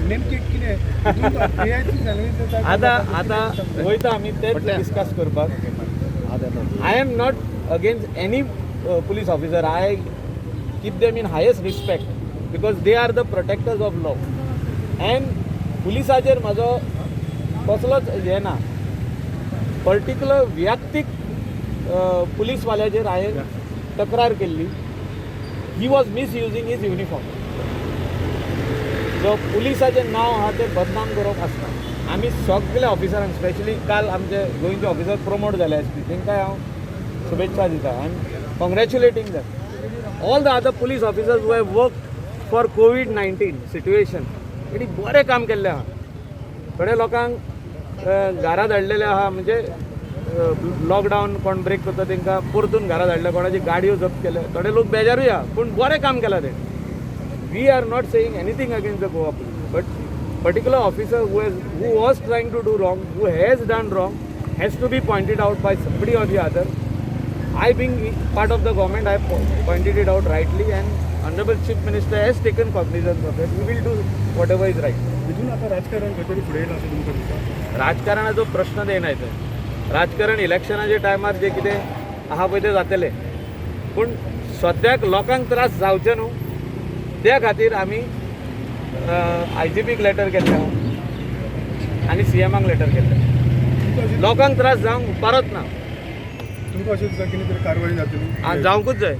नेमकी कितें? आतां आतां वयता आमी तेच डिस्कस करपाक. I am not against any police officer. I keep them in highest respect because they are the protectors of law and पुलिसाचेर म्हाजो कसलोच हें ना. पर्टिक्युलर व्यक्तीक पुलीसवाल्याचेर हांवें तक्रार केल्ली. He was misusing his uniform. So पुलिसाचें नांव आहा तें बदनाम करप आसना. आमी सगळे ऑफिसरांक, स्पेशली काल आमचे गोंयचे ऑफिसर प्रमोट जाले एसपी, तांकां हांव शुभेच्छा दिता. I am congratulating them. All the other police officers who have work for COVID-19 situation, तेणी बरें काम केल्लें आहा. थोड्या लोकांक घरा धाडलेले आहा, म्हणजे लॉकडावन कोण ब्रेक करता तांकां परतून घरा धाडले, कोणाची गाडयो जप्त केले. थोडे लोक बेजारूय आहा, पूण बरें काम केलां तें. We are not saying anything against the Goa Police, but particular officer who was trying to do wrong, who has done wrong, has to be pointed out by somebody or the other. I, being part of the government, I pointed it out rightly, and Honorable Chief Minister has taken cognizance of it. We will do whatever is right. हितून आतां राजकारण खंय तरी फुडें येयलां अशें तुमकां दिसता? राजकारणाचो प्रश्न येना थंय. राजकारण इलेक्शनाच्या टायमार जे कितें आहा पळय तें जातलें, पूण सद्याक लोकांक त्रास जावचे न्हू त्या खातीर आमी आय जी पीक लेटर केल्लें आहा आनी सी एमाक लेटर केल्लें. तुमकां अशें लोकांक त्रास जावंक परत ना. तुमकां अशें दिसता कितें तरी कारवाय जातली? जावंकूच जाय.